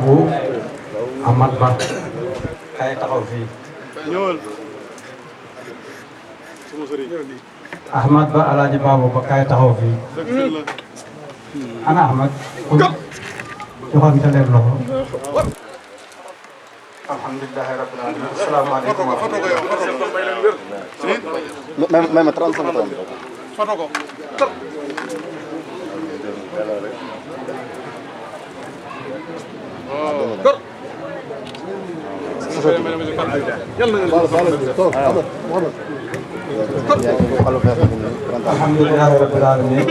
bu Ahmad Ba kay taxaw fii Ahmad Ba Alaaji Baabu Ba kay taxaw fii ana Ahmad joxante leen loxo alhamdulillahi rabbil alamin assalamu alaykum may ma 30 secondes foto ko alhamdulillahi rabbil alamin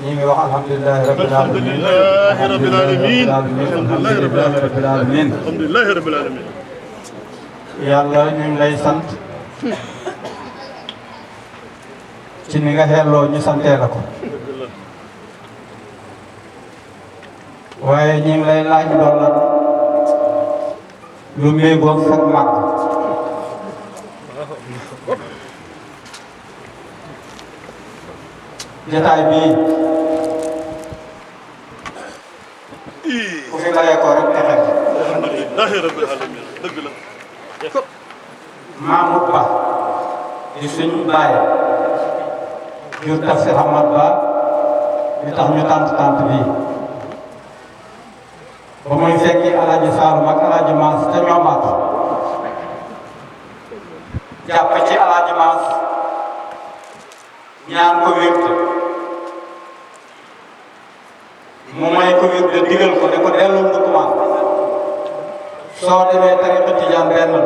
ñi ngi wax alhamdulillahi rabbil alamin alhamdulillahi rabbil alamin yàlla ñu ngi lay sant ci ni nga xelloo ñu santee la ko waaye ñu ngi lay laaj loolu lu méngoog foog màgg jotaay bii ku fi bàyyee ko rek texe alhamdulillahi rabbil alamin dëgg la Mahmoud Ba di suñu bàyyi jur Tafsir Ahmad Ba di tax ñu tant bii ba muy fekki Alaaji Saalum ak Alaaji Maas te ñoomaat jàpp ci Alaaji Maas ñaan ko wérte mu may ko wérte digal ko ne ko delloo ndukkumaan soo demee tariqa tijaan benn la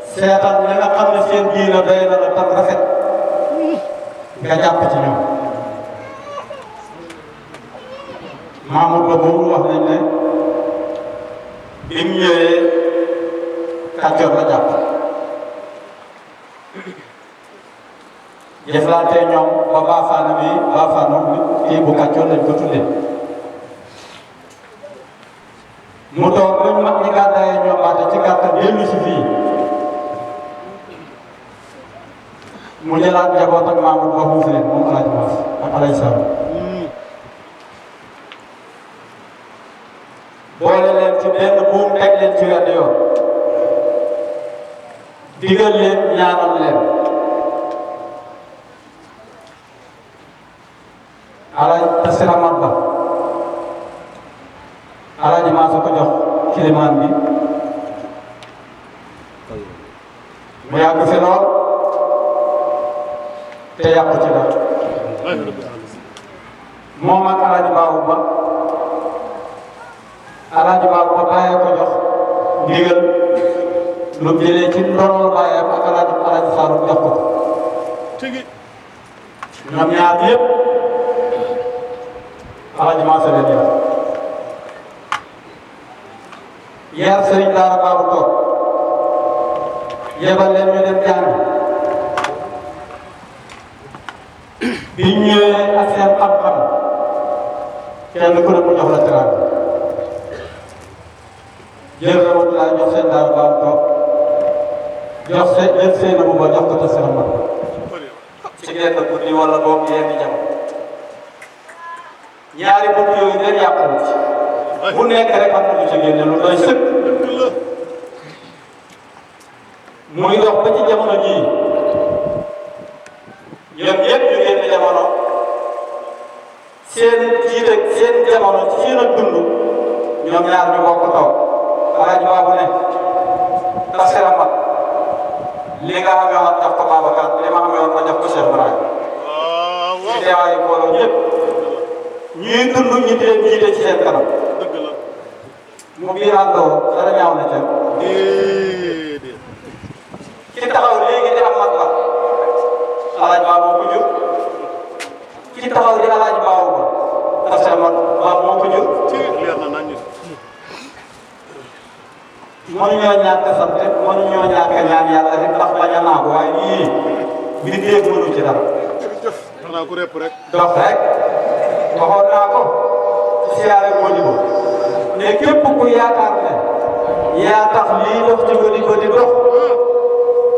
seetal ñi nga xam ne seen diina doy na la tam rafet nga jàpp ci ñoom Mahmoud Ba boobu wax nañ ne bi mu ñëwee Kajoor la jàpp jëflante ñoom ba Baafaana bi Baafaana kii bu Kajoor lañ ko tuddee mu toog bañ mag ñi gàddaayee ñoom baate ci gàttal dellu si fii mu jëlaat njaboot ak Mahmoud Ba xuuf leen moom Alaaji Maas ak Alaaji Saalum boole leen ci benn buum teg leen ci wenn yoon digal leen ñaanal leen Alaaji Tafsir Ahmad Ba Alaaji Maas a ko jox kilimaan bi mu yàgg fi lool te yàqu ci dara moom ak Alaaji Baabu Ba Alaaji Baabu Ba bàyyee ko jox ndigal lu jëlee ci ndonol bàyyam ak Alaaji Saalum jox ko ñoom ñaar yëpp Alaaji Maas a leen yar sëriñ daara Baabu toog yebal leen ñu dem jàng bi ñëwee ak seen xam-xam kenn ku ne mu jox la teraanga jël Ramadulaay jox seen daara Baabu toog jox seen bu ba jox ko Tafsir Ahmad ci genn guddi wala boobu yenn jamono ñaari bunt yooyu leen yàqu ci bu nekk rek am na lu ci génne lu doy sëkk muy dox ba ci jamono jii ñoom ñëpp ñu génn jamono seen jiite seen jamono ci seen ak dund ñoom ñaar ñu bokk toog Alaaji Baabu ne Tafsir Ahmad li nga xamee woon jox ko Babacar li ma xamee woon ma jox ko Cheikh Ibrahima ci teewaayu mbooloo ñëpp ñuy dund ñu di leen jiite ci seen kanam mu biir àndoo dara ñaaw na ca ki taxaw léegi di Ahmad Ba Alaaji Baabu ko jur ki taxaw di Alaaji Baabu Ba Tafsir Ahmad Ba moo ko jur mënuñoo ñàkk a sant mënuñoo ñàkk a ñaan yàlla rek ndax bañ a naagu waaye lii mbindeef mënu ci dara dox rek waxoon naa ko ci siyaare Modibo ne képp ku yaakaar ne yaa tax lii dox ci Modibo di dox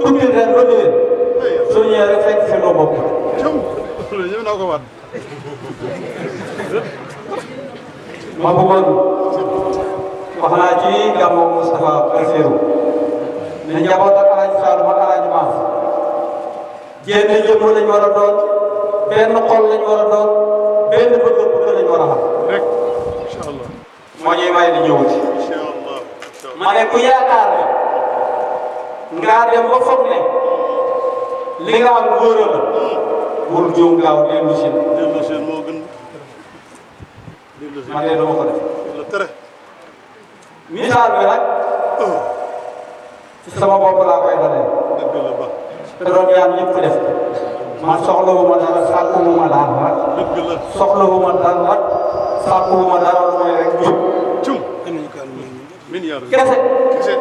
tukki ren ba déwén soo ñëwee rek fekk fi loo bopp ma bëggoon wax naa ci gàmmu Moustapha Bassirou ne njaboot ak Alaaji Saalum ak Alaaji Maas jénn jëmm lañ war a doon benn xol lañ war a doon benn bëgg-bëgg lañ war a xam rek incha allah moo ñuy may di ñëwuti incha allah ma ne ku yaakaar ne ngaa dem ba foog ne li nga am góor la pour juum gaaw dellu si dellu seen moo gën dellu seen man de dama ko def la tere misaal bi nag ci sama bopp laa koy dalee dëgg la ba te doon ñaan ñëpp def man soxlawuma dara sàkkuwuma dara dëgg la soxlawuma dara sàkkuwuma dara lu may rek jub cum min yaa rabbi kese kese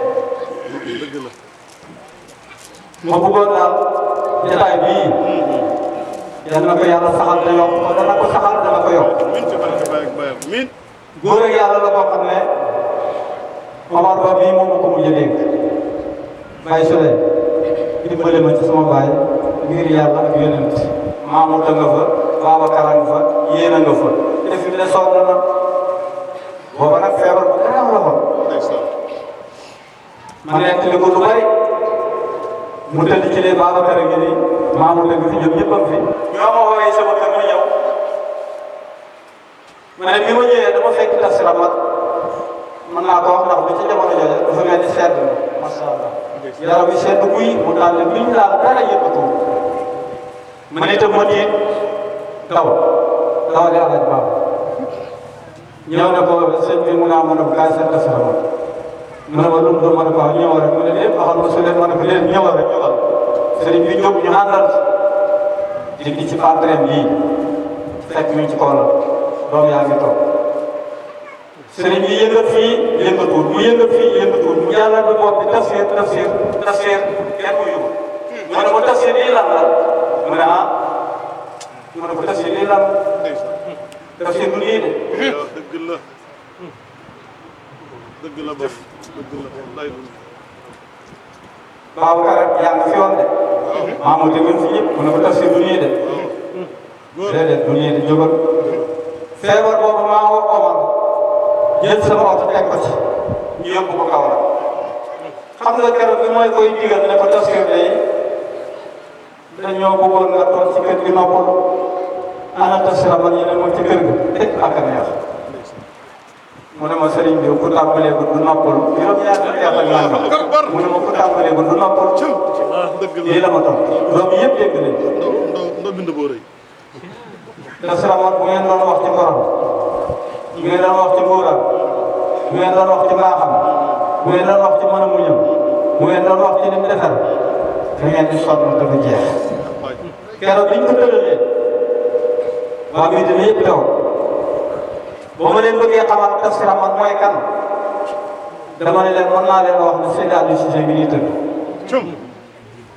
dëgg la ma bëggoon daal jotaay bii yal na ko yàlla saxal te yokk ko dana ko saxal dana ko yokk min ci barke baay ak baayam min góor ak yàlla la boo xam ne Omar Ba bii moom ko mujj a dégg Baye Souley dimbale ma ci sama baay ngir yàlla ak yonent Mamour da nga fa Babacar a nga fa yéen a nga fa te fi mu ne sonn na booba nag feebar bu gën a am la fa ndeysaan ma nettali ko lu bari mu tëdd ci lee Babacar a ngi nii Mamour da nga fi ñoom ñëpp a ngi fi ñoo ma woowee sama kër ma ñëw ma ne bi ma ñëwee dama fekk tasira mat mën naa ko wax ndax bi ci jamono jooju dafa mel ni sedd na macha allah yaram bi sedd guy mu daal ne biñ laal dara yëkkatu ma ne itam ma tiit daw di Alaaji Baaba ñëw ne ko sëñ bi mu naa mën a bu kaay seen tasira mat mu ne ma lu mu doon ma ne ko ñëw rek mu ne lépp waxal ma su leen ma ne ko leen ñëwal rek ñëwal sëriñ bi jóg ñu àndal di ci pantrem bii fekk ñu ci kaw la doom yaa ngi toog sëriñ bi yëngat fii yëngatuwul mu yëngat fii yëngatuwul mu jàllal ba bopp bi tafsir kenn ku yóbbu mu ne ko tafsir lii lan la mu ne ah mu ne ko tafsir lii lan la tafsir du lii de dëgg la dëgg la ba dëgg la wallaay Babacar yaa ngi fi woon de Mamadou dégg fi ñëpp mu ne ko tafsir du nii de déedéet du nii de jógal feebar boobu maa woo Omar jël sama oto teg ko ci ñu yóbbu ko kaw la xam nga keroog bi mooy koy digal ne ko tafsir day dañoo bëggoon nga toog ci kër gi noppalu ana tafsir man ñu ne moom ci kër ga ak a neex mu ne ma sëriñ bi ku tàmbalee ko du noppalu juróom-ñaar fukki at ak nangam mu ne ma ku tàmbalee ko du noppalu dëgg la lii la ma toog doom yëpp dégg nañ ndo bind boo rëy tafsir man bu ngeen doon wax ci borom bu ngeen doon wax ci nguuram bu ngeen doon wax ci mbaaxam bu ngeen doon wax ci mën a muñam bu ngeen doon wax ci li mu defar da ngeen di sonn te du jeex keroog biñ ko tëralee waa bii dina yëpp taw ba ma leen bëggee xamal tafsir man mooy kan dama ne leen mën naa leen wax ne Seydi Aliou Cissé bi ñuy tëdd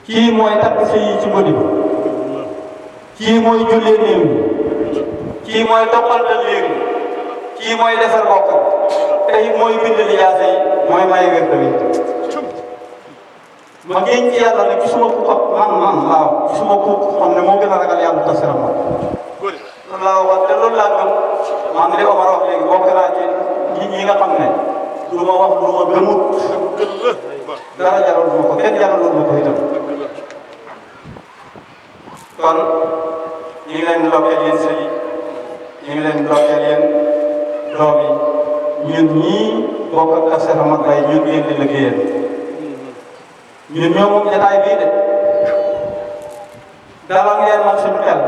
kii mooy takk sëy yi ci mbënd bi kii mooy jullee néew yi kii mooy toppaltal léegi kii mooy defar bokk tey mooy bind lijaasa yi mooy may wér tamit ma génn ci yàlla ne gisuma ku ko man waaw gisuma ku xam ne moo gën a ragal yàlla tafsir man loolu laa waxoon te loolu laa gëm maa ngi li Omar wax léegi bokk naa ci nit ñi nga xam ne du ma wax lu ma gëmut dara jaral ma ko kenn jaraloon ma ko itam kon ñu ngi leen di ndokkeel yéen sëy ñu ngi leen di ndokkeel yéen doom yi ñun ñii bokk ak Tafsir Ahmad Baye ñun ngeen di liggéeyal ñun ñoo moom jotaay bii de dalal ngeen nag suñu xel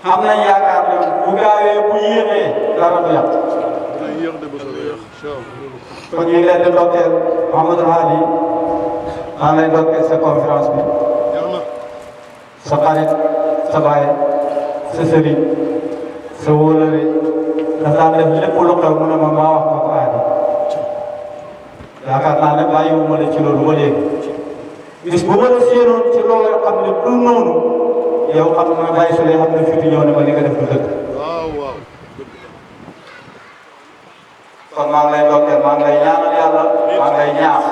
xam nañ yaakaar ne bu gaawee bu yéexee dara du yàq kon ñu ngi leen di ndokkeel Mouhamadou Hadi maa ngi lay ndokkeel sa conférence bi sa xarit sa baay sa sëriñ sa wóolare dafa daan def lépp lu xew mu ne ma maa wax ma ko aadi yaakaar naa ne bàyyiwuma la ci loolu ba léegi bis bu ma la séenoon ci loolu xam ne du noonu yow xam nga bàyyi su dee xam ne fii di ñëw ne ma li nga def du dëgg kon maa ngi lay ndokkeel maa ngi lay ñaanal yàlla maa ngi lay ñaax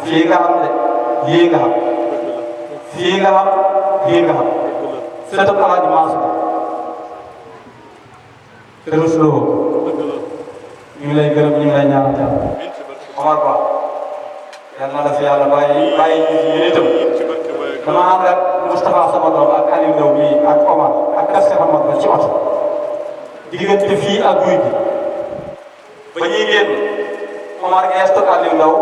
fii nga xam de lii nga xam fii nga xam lii nga xam sëtëb Alaaji Mansour te rusloo ñu ngi lay gërëm ñu ngi lay ñaanal yàlla Omar Ba yal na la fi yàlla bàyyi ñu fi yéen itam dama ànd ak Moustapha sama doom ak Aliou Ndao bii ak Omar ak Kase Hamad Ba ci oto diggante fii ak guy bi ba ñuy génn Omar geestu Aliou Ndao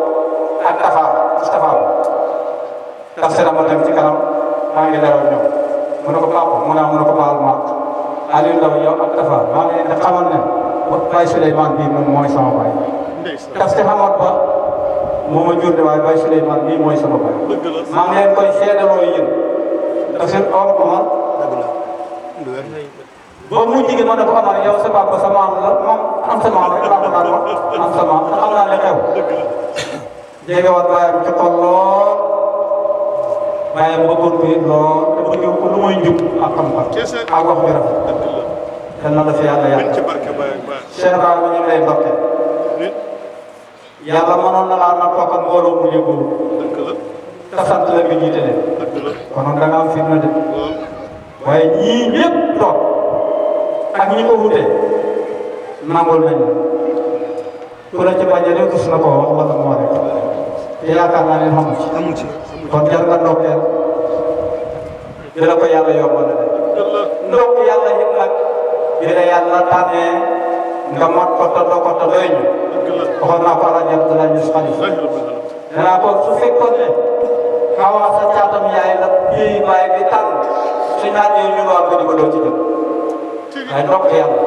ak Tafa Moustapha Kase Hamad dem ci kanam maa ngi leeral ñoom mu ne ko papa mu ne ko baal ma Aliou Ndao yow ak Tafa maa ngi leen di xamal ne Baye Souleymane bii moom mooy sama baay Kase Hamad Ba moo ma jur de waaye Baye Souleymane bii mooy sama baay maa ngi leen koy seedaloo yéen parce que Omar ba mu jigéen ma ne ko Omar yow sa papa sa maam la moom am sa maam rek laa ko daan wax am sa maam te xam naa li xew jege waat bàyyam ci xol lool bàyyam bëggoon ko it lool te bëgg ko lu muy njub ak xam-xam ak wax bi rafet te na la fi yàlla yàlla Cheikh Ibrahima ñu ngi lay ndokkee yàlla mënoon na laa na toog ak mbooloo mu yëgul te sant la nga jiite leen konoon da nga am firnde de waaye ñii ñëpp toog ak ñi ko wute nangul nañ ku la ci bañale rus na koo wax wala moo rek te yaakaar naa ne xamu ci kon jar nga ndokkeel di la ko yàlla yombal de ndokk yàlla yëpp nag bi la yàlla tànnee nga mot ko te doo ko te doy ñu waxoon naa ko rajo Abdoulaye Niass Khalifa danaa ko su fekkoon ne xawaa sa caatam yaay la bii bàyyi bi tànn suñu naajee ñu war ko di ko doo ci jëm waaye ndokk yàlla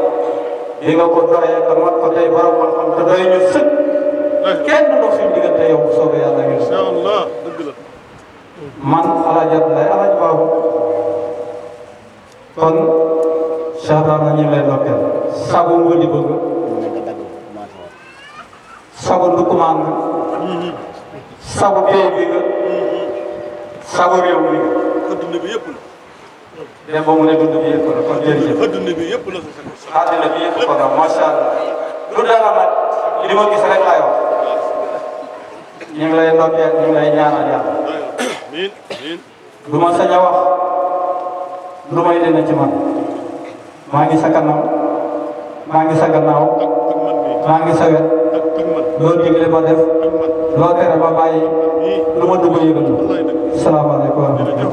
di nga ko doyee te mat ko tey borom xam-xam te doy ñu sëkk kenn du dox suñu diggante yow bu soobee yàlla ngi man Alaaji Abdoulaye Alaaji Baabu kon Cheikh Ibrahima ñu ngi lay ndokkeel sagu nga di bëgg sagu ndukumaan nga sagu béy bi nga sagu réew mi nga adduna bi yëpp la dem ba mu ne dund bi yëpp la kon jërëjëf adduna bi yëpp la àddina bi yëpp ko doon macha allah lu dara nag li ma gis rek laay wax ñu ngi lay ndokkeel ñu ngi lay ñaanal yàlla du ma sañ a wax lu may dina ci man maa ngi sa kanam maa ngi sa gannaaw maa ngi sa wet loo digle ma def loo tere ma bàyyi lu ma dugg yëgal salaamaaleykum wa rahmatulah